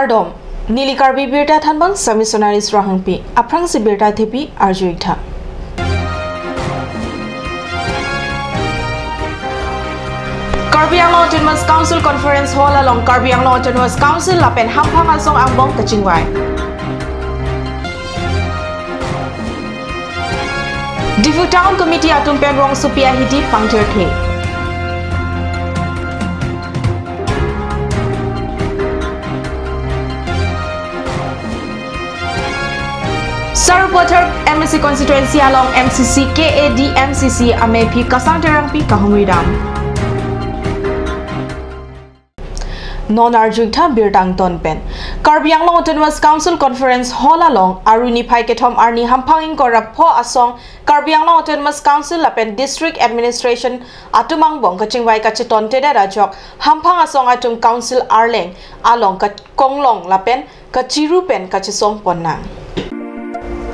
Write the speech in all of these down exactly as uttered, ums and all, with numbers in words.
Kardom, neli Karbi Birta thanbang Sami Sonari Srahangpi, aphrangsi birta thepi arju-ik tha. Karbi Anglong Autonomous Council Conference Hall along Karbi Anglong Autonomous Council lapen hamphang asong angbong kachingvai. Diphu Town Committee atum pen rongsopi ahidi pangthirthe. Sarupathar M A C constituency along M C C K A D M C C amephi Kasang Terangpi kahumri dam. Non arju-ik tha birta angton pen. Karbi Anglong Autonomous Council Conference Hall along Aru niphai kethom arni hamphang ingkoi ra pho asong Karbi Anglong Autonomous Council lapen District Administration atum angbong kachingvai kachetontedet ajok hamphang asong atum Council arleng along kakonglong lapen kachiru pen kachesong ponnang.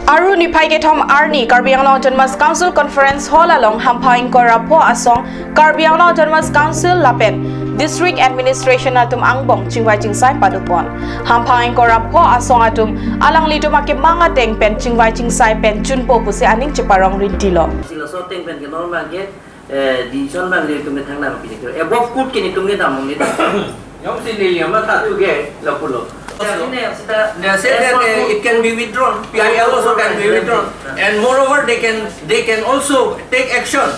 Aru niphai kethom arni Karbi Anglong Autonomous Council Conference Hall along hamphang ingkoi ra pho asong Karbi Anglong Autonomous Council lapen District Administration atum angbong chingvai chingsai padopon. Hamphang ingkoi ra pho asong atum alanglitum akemang ateng pen chingvai chingsai pen chunpo pusi aning cheparong rintilo. Sila so ateng pen ke normal ke, eh, decision abang nelitum ke thangnat pini ke. Above court ke nelitum ke dam nelitum. Jongsi neli amatha thu ke lapulo. Sila sita. They say that, uh, it can be withdrawn. P I L also can be withdrawn. And moreover, they can, they can also take action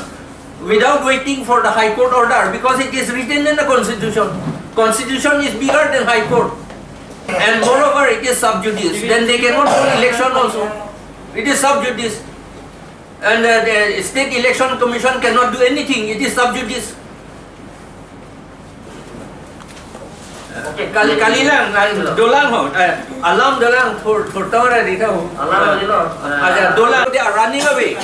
without waiting for the High Court order because it is written in the Constitution. Constitution is bigger than High Court. And moreover, it is sub judice. Then they cannot hold election also. It is sub judice. And, uh, the State Election Commission cannot do anything. It is sub judice. Okay. Kali, kali lang, uh, dolang ho, uh, alam dolang, thor, thor tawra di tau. Alam di lo. Uh, aja dolang, they are running away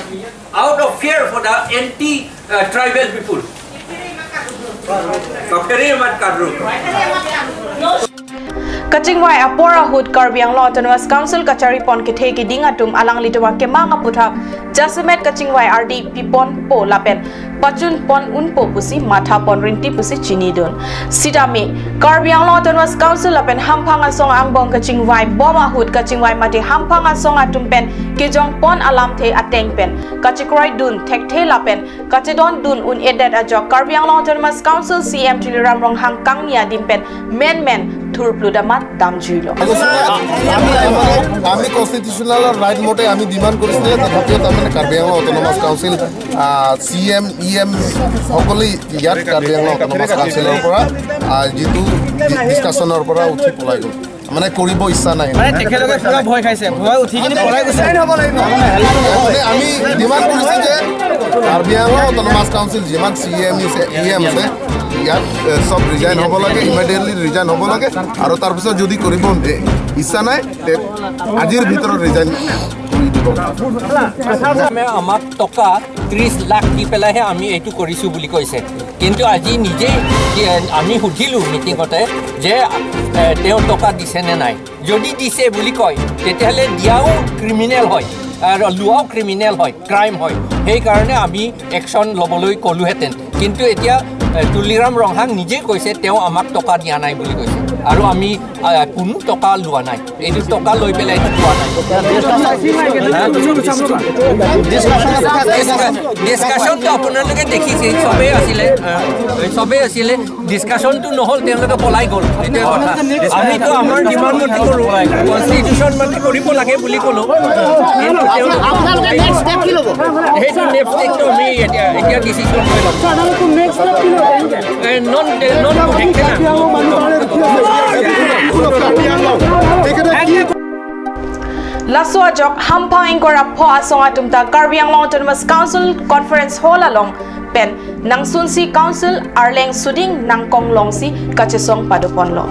out of fear for the anti, uh, tribal people. Kachingvai apor ahut Karbi Anglong Autonomous Council kacharipon kethe keding atum alanglitum akemang aputhak jasemet kachingvai ardi piponpo lapen pachunpon unpo pusi mathapon rinti pusi chinidun. Sitame Karbi Anglong Autonomous Council lapen hamphang asong angbong kachingvai bom ahut kachingvai mate hamphang asong atum pen kejongpon alamthe ateng pen kachekroidun thekthe lapen kachedondun un-edet ajok Karbi Anglong Autonomous Council C E M Tuliram Ronghang kangni adim pen menmen thurplu damat damjuilo. আমি, আমি constitutional right মতে আমি ডিমাণ্ড কৰিছিলে, তথাপিও তাৰমানে কাৰ্বি Anglong autonomous council, আহ, C M, E M সকলোৱে ইয়াত কাৰ্বি আংলং অট'নমাছ কাউন্সিলৰ পৰা, আহ, যিটো ডি-, ডিছকাশ্যনৰ পৰা উঠি পলাই গ'ল। মানে কৰিব ইচ্ছা নাই। মানে তেখেতলোকে পুৰা ভয় খাইছে, ভয় উঠি কিনি পলাই গৈছে। মানে আমি ডিমাণ্ড কৰিছো যে কাৰ্বি আংলং অট'নমাছ কাউন্সিল যিমান চি এম আছে, ই এম আছে, ইয়াত, এ, চব ৰিজাইন হ'ব লাগে, ইমিডিয়েটলি ৰিজাইন হ'ব লাগে। আৰু তাৰপিছত যদি কৰিব, এ, ইচ্ছা নাই, তে আজিৰ ভিতৰত ৰিজাইন কৰি দিব। আমাক টকা ত্ৰিশ লাখ দি পেলাইহে আমি এইটো কৰিছো বুলি কৈছে। কিন্তু আজি নিজেই, এ, আমি সুধিলো মিটিঙতে যে, এ, তেওঁ টকা দিছে নে নাই। যদি দিছে বুলি কয়, তেতিয়াহ'লে দিয়াও ক্ৰিমিনেল হয় আৰু লোৱাও ক্ৰিমিনেল হয়, ক্ৰাইম হয়। সেইকাৰণে আমি একশ্যন ল'বলৈ ক'লোহেঁতেন। কিন্তু এতিয়া, এ, তুলিৰাম ৰংহাং নিজেই কৈছে তেওঁ আমাক টকা দিয়া নাই বুলি কৈছে আৰু আমি, আ, কোনো টকা লোৱা নাই। এইটো টকা লৈ পেলাই এইটো কোৱা নাই। ডিছকাশ্যনটো আপোনালোকে দেখিছে, চবেই আছিলে, আহ, চবেই আছিলে। ডিছকাশ্যনটো নহ'ল, তেওঁলোকে পলাই গ'ল। এইটোৱে কথা। আমিতো আমাৰ ডিমাণ্ড মতে কৰোঁ, কনষ্টিটিউশ্যন মতে কৰিব লাগে বুলি ক'লোঁ। কিন্তু তেওঁলোকে আপোনালোকে নেক্সট ষ্টেপ কি ল'ব? সেইটো নেক্সট ষ্টেপটো আমি এতিয়া, এতিয়া ডিচিশ্যন লৈ ল'ম। আপোনালোকৰ নেক্সট ষ্টেপ কি ল'ব? এ, নন, নন, Laso ajok hamphang ingkoi ra pho asong atum ta Karbi Anglong Autonomous Council Conference Hall along pen nangsunsi council arleng suding nangkonglongsi kachesong padoponlo.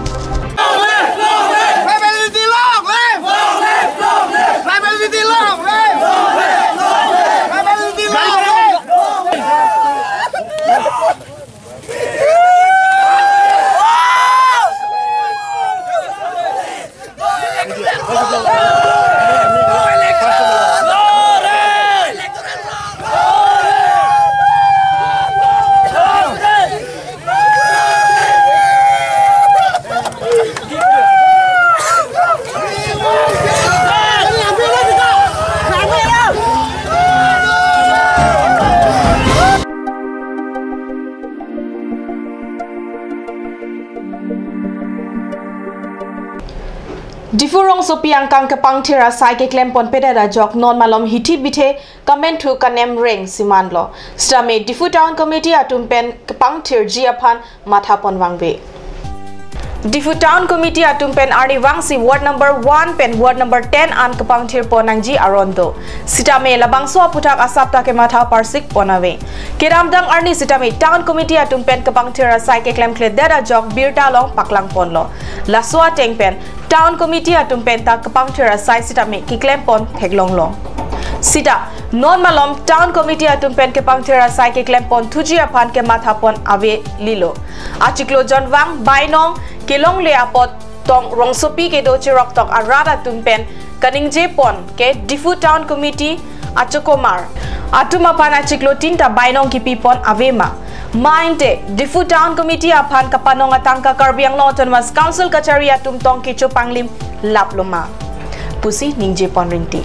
Diphu rongsopi angkang kepangthir asai keklem ponpedet ajok non malom hithi bithe kamenthu kanemreng simanlo. Sitame Diphu Town Committee atum pen kepangthirji aphan matha ponvangve. Diphu Town Committee atum pen arnivangsi ward number one pen ward number ten an kepangthir ponnangji aron do. Sitame labangso aputhak asap ta kematha parsik pon ave. Kedamtang arni sitame Town Committee atum pen kepangthir asai keklemkledet ajok birta along paklang ponlo. Laso ateng pen Town Committee atum pen ta kepangthir asai sitame keklem pon theklonglo. Sita non malom Town Committee atum pen kepangthir asai keklem ponthuji aphan kematha pon ave lilo. Achiklo jonvang bainong kelongle apot tong rongsopi kedo chiroktok arat atum pen kaningje pon ke Diphu Town Committee achokomar atum aphan achiklo tin ta bainong kipi pon ave ma. Mate Diphu Town Committee aphan kapanong atangka Karbi Anglong Autonomous Council kachari atum tong kechopanglim laplo ma pusi ningje pon ringti.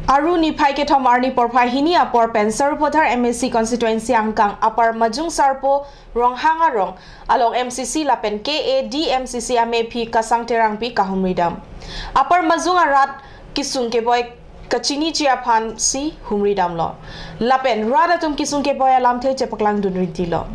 Aru niphai kethom arni porphai hini apor pen Sarupathar M A C constituency angkang Upper Majung Sarpo Ronghang arong along M C C lapen K A D M C C amephi Kasang Terangpi kahumri dam. Upper Majung arat kesung keboi kachiniji aphansi humri damlo. Lapen rat atum kesung keboi alamthe chepaklangdun rintilo.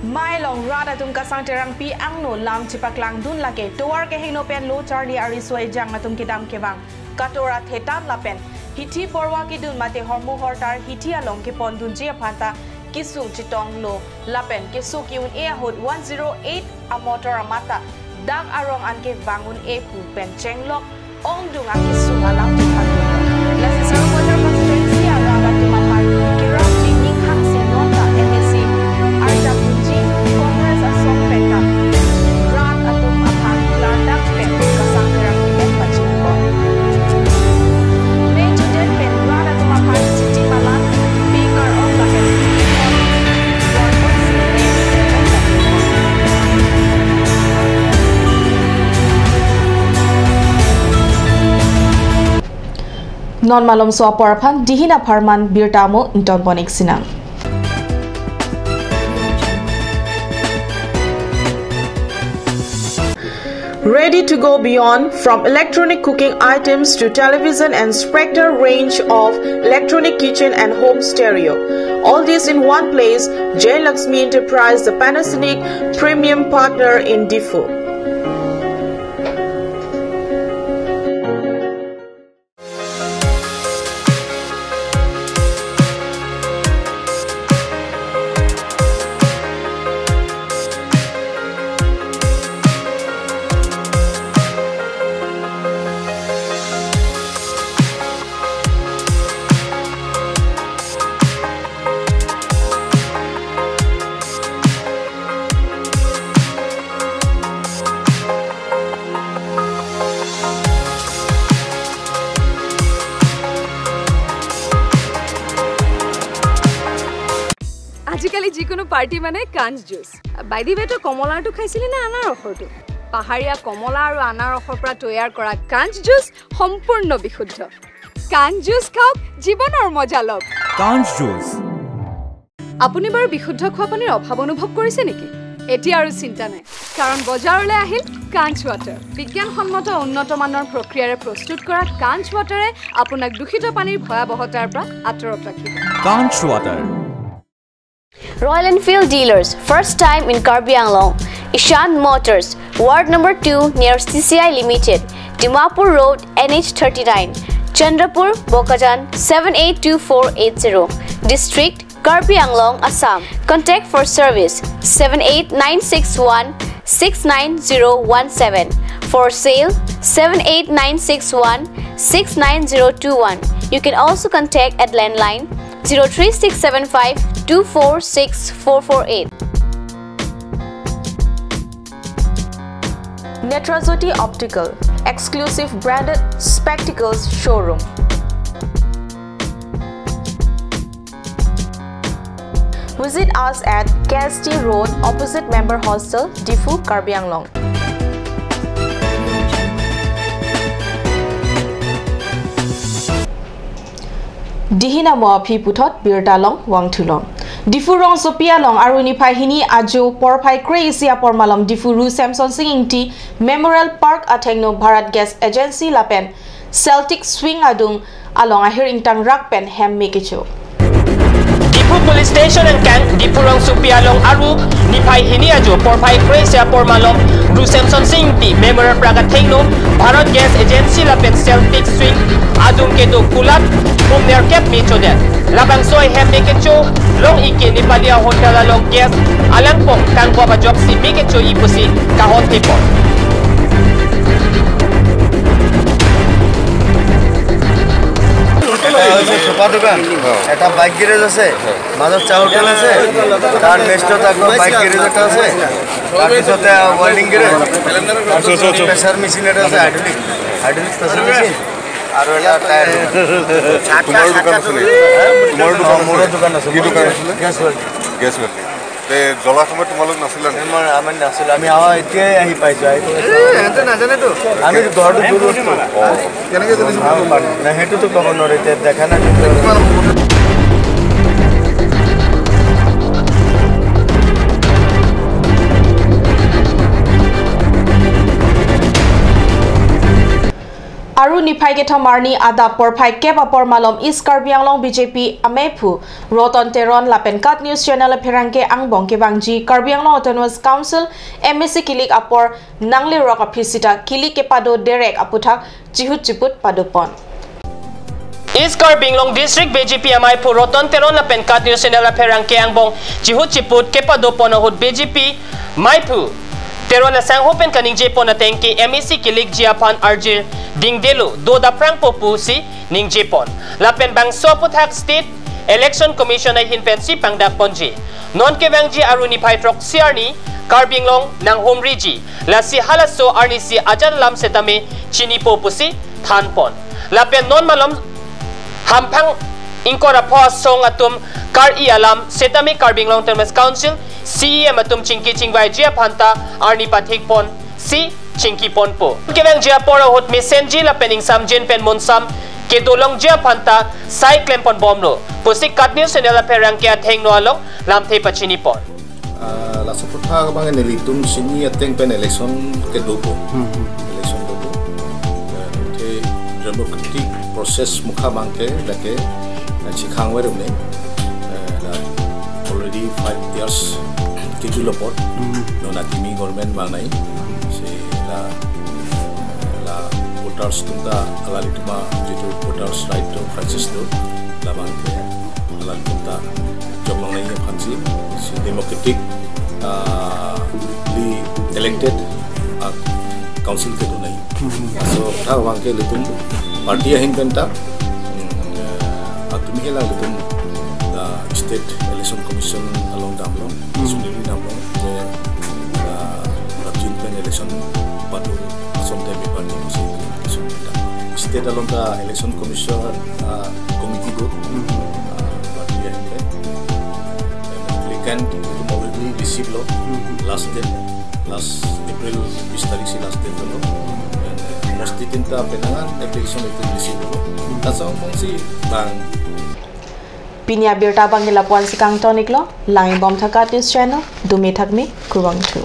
Mai along rat atum Kasang Terangpi angno lam chepaklangdun lake tovar kehingno pen lo charli ariso ejang atum kedam kevang katora thetan lapen hithi porwa kedun mate hormu hortar hithi along kepondunji aphan ta kesung chetonglo lapen keso ke-un-e ahut one zero eight amotor amat ta dak arong an kevang un-e pu pen chenglok ongdung akesung alam chepangdun. Lasi Sarupathar constituency arat atum aphan kerapji ning hangsi non ta M A C arjap unji Congress asong pen ta rat atum aphan klardak pen Kasang Terangpi pen pachini pon. Mei chuden pen rat atum aphan chichi malan pekar ong lapen Non malomso apor aphan dihin apharman birta mo ington pon-ik sinang. Ready to go beyond, from electronic cooking items to television and Spectre range of electronic kitchen and home stereo. All this in one place, Jay Lakshmi Enterprise, the Panasonic premium partner in Diphu. আজিকালি যিকোনো পাৰ্টি মানে কাঞ্চ juice. By the ৱে, তই কমলাৰটো খাইছিলি নে আনাৰসৰটো? পাহাৰীয়া কমলা আৰু আনাৰসৰ পৰা তৈয়াৰ কৰা কাঞ্চ জুচ সম্পূৰ্ণ বিশুদ্ধ। কাঞ্চ জুচ খাওক, জীৱনৰ মজা লওক। কাঞ্চ জুচ। আপুনি বাৰু বিশুদ্ধ খোৱা পানীৰ অভাৱ অনুভৱ কৰিছে নেকি? এতিয়া আৰু চিন্তা নাই, কাৰণ বজাৰলৈ আহিল কাঞ্চ ৱাটাৰ। বিজ্ঞানসন্মত উন্নত মানৰ প্ৰক্ৰিয়াৰে প্ৰস্তুত কৰা কাঞ্চ ৱাটাৰে আপোনাক দূষিত পানীৰ ভয়াৱহতাৰ পৰা আঁতৰত ৰাখিব। কাঞ্চ water. Royal Enfield dealers, first time in Karbi Anglong, Ishan Motors, Ward number two near C C I Limited, Dimapur Road, N H thirty-nine, Chandrapur, Bokajan, seven eight two four eight zero. District, Karbi Anglong, Assam. Contact for service, seven eight nine six one six nine zero one seven. For sale, seven eight nine six one six nine zero two one. You can also contact at landline zero three six seven five two four six four four eight. Netrajyoti Optical, exclusive branded spectacles showroom. Visit us at K S T Road, opposite Member Hostel, Diphu, Karbi Anglong. Dihin amo aphi puthot birta along vangthu long. Diphu rongsopi along Aru niphai hini ajo porphai kre-isi apor malom Diphu Ru Semson Sing Ingti Memorial Park athengno Bharat Gas Agency lapen Celtic Swing adung along ahir ingtang rak pen hem me kecho. Diphu Police Station angkang Diphu rongsopi along Aru niphai hini ajo porphai kre-isi apor malom Ru Semson Sing Ingti Memorial Park athengno Bharat Gas Agency lapen Celtic Swing adung kedo kulat hum nerkep me chodet. Labangso ahem me kecho long ike Nepali a-hotel along gas alangpong kangbo ajoksi me kecho-i pusi kahon thepon. এটা হৈছে চোপা দোকান, এটা bike garage আছে, মাজত চাহ হোটেল আছে, তাৰ নেক্সটত আকৌ বাইক গেৰেজ এটা আছে, তাৰপিছতে ৱেল্ডিং গেৰেজ, তাৰপিছত প্ৰেছাৰ মেচিন এটা আছে, হাইড্ৰলিক, হাইড্ৰলিক প্ৰেছাৰ মেচিন, আৰু এটা টায়াৰ দোকান। তোমাৰো দোকান আছে নেকি? তোমাৰো দোকান আছে। কি দোকান আছিলে? গেছ ৱেল্ডিং। গেছ ৱেল্ডিং। তে জ্বলাৰ সময়ত তোমালোক নাছিলা নেকি? আমাৰ, আমি নাছিলো, আমি আহা এতিয়াই আহি পাইছো, আহি পাইছো। এ, সিহঁতে নাজানেতো। আমি ঘৰটো দূৰত। অ। কেনেকে জানিছো? নাই, সেইটোতো ক'ব নোৱাৰি, এতিয়া দেখা নাই। Aru niphai kethom arni adap porphai kep apor malom East Karbi Anglong B J P ameiphu Roton Teron lapen KAT News Channel apherangke angbong kevangji Karbi Anglong Autonomous Council M A C kilik apor nanglerok aphi sita kilik kepado derek aputhak chihut chiput padopon. East Karbi Anglong District B J P ameiphu Roton Teron lapen KAT News Channel apherangke angbong chihut chiput kepadopon ahut B J P meiphu Teron asangho pen kaningjepon ateng ke M A C kilikji aphan arjir dingdelo, do daprangpo pusi ningjepon. Lapen bangso aputhak State Election Commission ahin pensi pangdakponji. Non kevangji Aru niphai throksi arni Karbi Anglong nanghumriji. Lasi halaso arnisi ajan alam setame chinipo pusi thanpon. Lapen non malom hamphang ingkoi ra pho asong atum kar-i alam setame Karbi Anglong Autonomous Council C E M atum chingki chingvaiji aphanta arni pathikponsi chingkiponpo. Kevangji apor ahut mesenji lapen ingsamjin pen munsam kedolongji aphanta sai klemponbomlo pusi KAT News Channel apherangke athengno along lamthe pachinipon. Ah, laso aputhak abang nelitum sini ateng pen election kedopo. Hmm, hmm. Election dopo. Eh, te democratic process mukha abangke lake, eh, chikhang verum ne. Eh, la already five years kejulopot. Hmm. Non akimi government vangnai. Si la, la voters atumta alanglitum ajitu voters right to crisis do labangke alanglitumta jok longnai aphansi si democratic, ah, li elected, ah, council kedonai. Hmm. So, tha abangke ilitum party ahin penta, mm, ah, akimi hela ilitum, ah, State Election Commission along damlo, Hmm. sunili damlo, je, ah, rapjin pen election pado ason te me party si election penta. State along ta Election Commission, ah, committee do, Hmm. ah, party ahin pen. Applicant itum already receive lo, Hmm. last date, last April bis tarik si last date lo. And, eh, mosti tinta penangan application itum receive lo. Laso angbongsi bang. Pini abirta abangke lapu-ansi kangtoniklo, langbomtha KAT News Channel, dumi thakmi, kurvangthu.